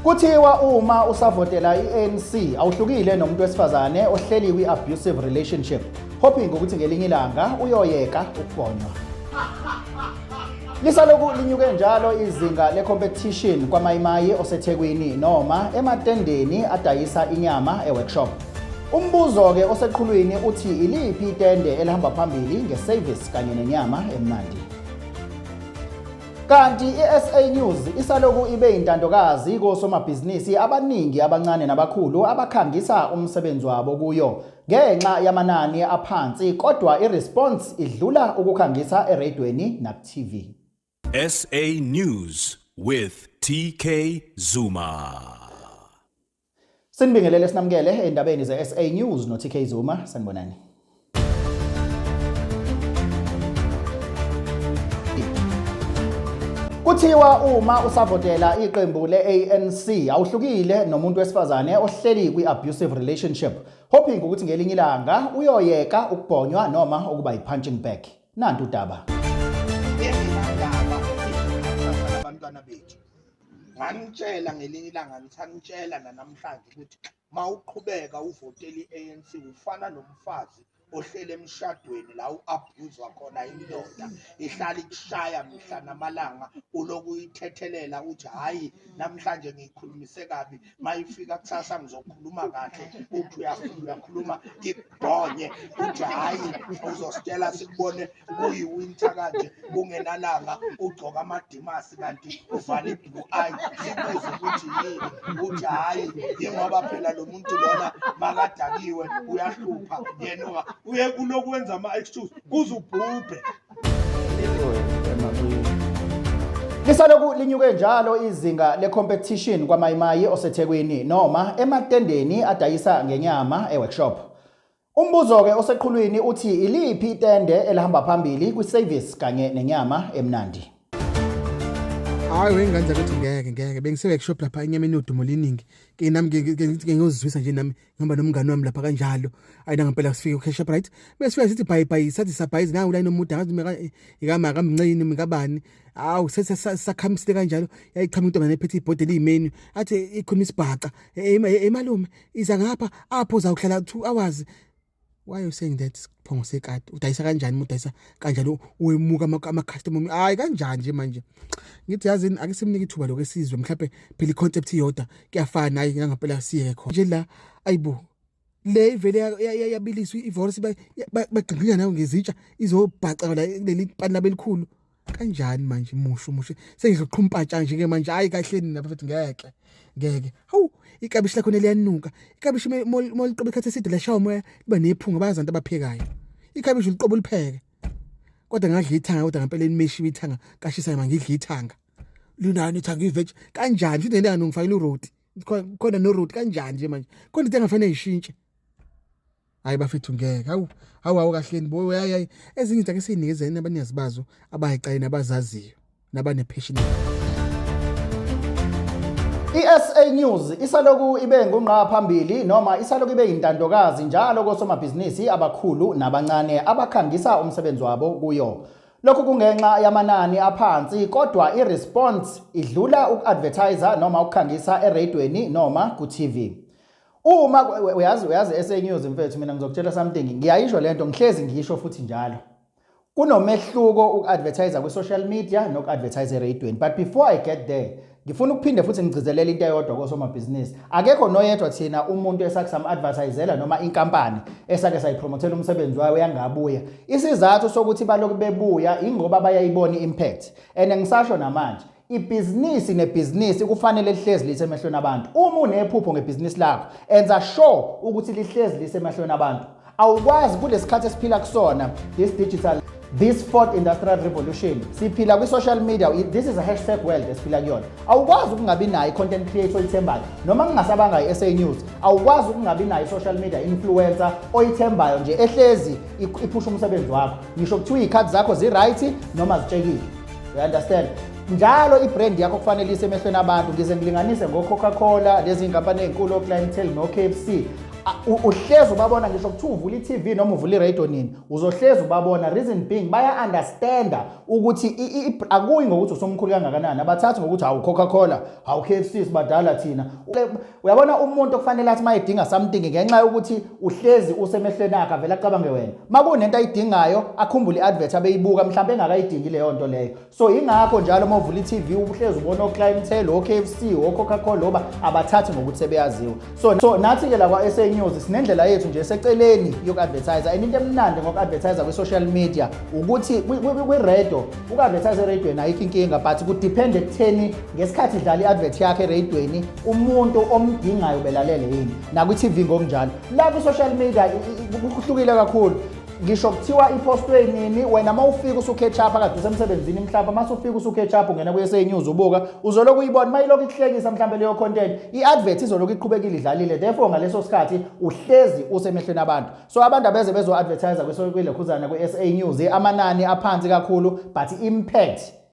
Kuthiwa uma usavotela i-ANC awuhlukile nomuntu wesifazane ohleli kwi-abusive relationship, hoping ukuthi ngelinye ilanga uyoyeka ukubonywa. Lisaloku linyuke njalo izinga le-competition kwamayimayi oseThekwini noma ematendeni adayisa inyama e-workshop. Umbuzo-ke oseqhulwini uthi iliphi itende elihamba phambili nge-service kanye nenyama emnandi? Kanti i-SA News isaloku ibe intandokazi kosomabhizinisi abaningi abancane nabakhulu abakhangisa umsebenzi wabo kuyo ngenxa yamanani aphansi kodwa i-response idlula ukukhangisa eredweni naku-TV. SA News with TK Zuma. Sinibingelele sinamukele endabeni ze-SA News no-TK Zuma sanibonani. Kuthiwa uma usavotela iqembu le-ANC awuhlukile nomuntu wesifazane ohleli kwi-abusive relationship hoping ukuthi ngelinye ilanga uyoyeka ukubhonywa noma ukuba yi-punching bag. Nantu udaba. Engenandaba abantwana bethu. Nganitshela ngelinye ilanga ngisanitshela nanamhlanje ukuthi mawuqhubeka uvotela i-ANC ufana nomfazi ohlele emshadweni la u-abuse khona indoda ihlala ikushaya mihla namalanga uloku uyithethelela uthi hhayi namhlanje ngiyikhulumise kabi mayifika kusasa ngizokhuluma kahle uthi uyakhuluma ikubhonye uthi hhayi uzositshela sikubone kuyi-winter kanje kungenalanga ugcoka amadimasi kanti uvala i-blue eye sibuze ukuthi yini uthi hhayi yingoba phela lo muntu lona makadakiwe uyahlupha yena uye kulokhu wenza ama-excuse kuze ubhubhe. Lisaloku linyuke njalo izinga le-competition kwamayimayi oseThekwini noma ematendeni adayisa ngenyama e-workshop. Umbuzo-ke oseqhulwini uthi iliphi itende elihamba phambili kwi-service kanye nenyama emnandi? Hayi wengane zakithi ngeke ngeke bengise-workshop lapha inyama enodumo liningi ke nami ke ngiyozizwisa nje nami ngihamba nomngani wami lapha kanjalo ayi nangempela sifike ku-cash up right besifika sithi bhayi bhayi sathi sabhayizi nawu layini omude angazi ikama kamncini mikabani awu sakhamisile kanjalo yayichama intombazane ephethe ibhodi eliyimenu athi ikhuluma isibhaca emalume iza ngapha apho uzawuhlala 2 hours. Why you saying that? Siphongo sekati udayisa kanjani uma udayisa kanjalo wemuka ama-customer? Hayi, kanjani nje manje? Ngithi yazini, ake simnike ithuba lokho esizwe mhlawumbe phela i-concept iyodwa kuyafana. Hayi, ngangempela siyeke khona nje la. Ayibo, le ivele yabiliswa ivorisi, bagqigqinya nayo ngezitsha, izobhaca la kuleli pani labo elikhulu. Kanjani manje? Musho musho sengizoqhumpatsha nje ke manje. Hayi, kahleni lapha futhi, ngeke ngeke. Hawu, ikabishi lakhona liyanuka. Ikabishi moliqoba ikhathi eside lashawa umoya liba nephunga. Bayazi abantu abaphekayo, ikhabishi uliqoba ulipheke. Kodwa ngadla ithanga, kodwa ngempela elimeshiwe ithanga kashisa. Mangidla ithanga linani ithanga i-veg kanjani futhi nento ngifakela uroti khona noroti kanjani nje manje? Khona into engafanele ishintshe. Hayi bafethu, ngeke. Hawu hawu hawu, kahleni bo. Hayi hayi, ezinye izinto ake siyinikezeni abanikazi bazo abayiqaye nabazaziyo nabane-passion. I-SA News isaloku ibe ngungqa phambili noma isaloku ibe intandokazi njalo kosomabhizinisi abakhulu nabancane abakhangisa umsebenzi wabo kuyo. Lokhu kungenxa yamanani aphansi kodwa i-response idlula uku-advertise noma ukukhangisa eradweni noma ku-TV. Uma uyazi SA News mfethu, mina ngizokutshela something, ngiyayisho lento, ngihlezi ngisho futhi njalo. Kunomehluko uku-advertise kwi-social media noku-advertise eradweni. But before I get there, ngifuna ukuphinde futhi ngigcizelele into eyodwa kosomabhizinisi. Akekho noyedwa thina umuntu esake sam-advertisela noma inkampani esake sayipromothela umsebenzi wayo yangabuya. Isizathu sokuthi balokhu bebuya ingoba bayayibona i-impact. And ngisasho namanje, ibhizinisi nebhizinisi kufanele lihlezi lisemehlweni abantu. Uma unephupho ngebhizinisi lakho, enza sure ukuthi lihlezi lisemehlweni abantu. Awukwazi kulesikhathi esiphila kusona, this digital, this fourth industrial revolution, siphila kwi-social media, this is a hashtag world esiphila kuyona. Awukwazi ukungabi nayo i-content creator oyithembayo noma kungasabanga i-SA News. Awukwazi ukungabi nayo i-social media influencer oyithembayo nje ehlezi iphusha umsebenzi wakho, ngisho kuthiwa iy'khathi zakho zi-right noma zitshekile. You understand? Njalo i-brand yakho kufanele ise emehlweni abantu. Ngize ngilinganise ngo-Coca-Cola, lezi iy'nkampani ey'nkulu, o-Clientele no-KFC. Uhlezi ubabona ngisho kuthiwa uvula i-TV noma uvula i-radio nini, uzohlezi ubabona. Reason being, baya-understanda ukuthi akuyi ngokuthi usumkhulu kangakanani. Abathathi ngokuthi hawu Coca-Cola, hawu KFC, sibadala thina. Uyabona, umuntu okufanele athi mayedinga something, ngenxa yokuthi uhlezi usemehlweni akhe, avele acabange wena. Makunento ayidingayo, akhumbule i-advert abeyibuka mhlawumbe engakayidingi leyo nto leyo. So ingakho njalo uma uvula i-TV uhlezi ubona o-Clientele, o-KFC, o-Coca-Cola, oba abathathi ngokuthi sebeyaziwa. So nathi-ke la kwa-SA News sinendlela yethu nje eseceleni yoku-advertise. And into emnandi ngoku-advertise kwi-social media ukuthi kwi-radio, uku-advertise eradweni ayikho inkinga, but kudepende ekutheni ngesikhathi idlala i-advert yakhe eradweni, umuntu omdingayo belalele yini, nakwi-TV ngokunjalo. La kwi-social media kuhlukile kakhulu. Ngisho kuthiwa ipostwe nini, wena uma ufika usu-catch up kade usemsebenzini mhlawumbe, uma usufika usu-catch up, ungena kwi-SA News ubuka, uzolokhu uyibona uma ilokhu ikuhlekisa mhlawumbe leyo content, i-advert izolokhu iqhubekile idlalile. Therefore ngaleso sikhathi uhlezi usemehlweni abantu. So abantu abeze bezo-advertise kwilekhuzana kwi-SA News, amanani aphansi kakhulu but impact.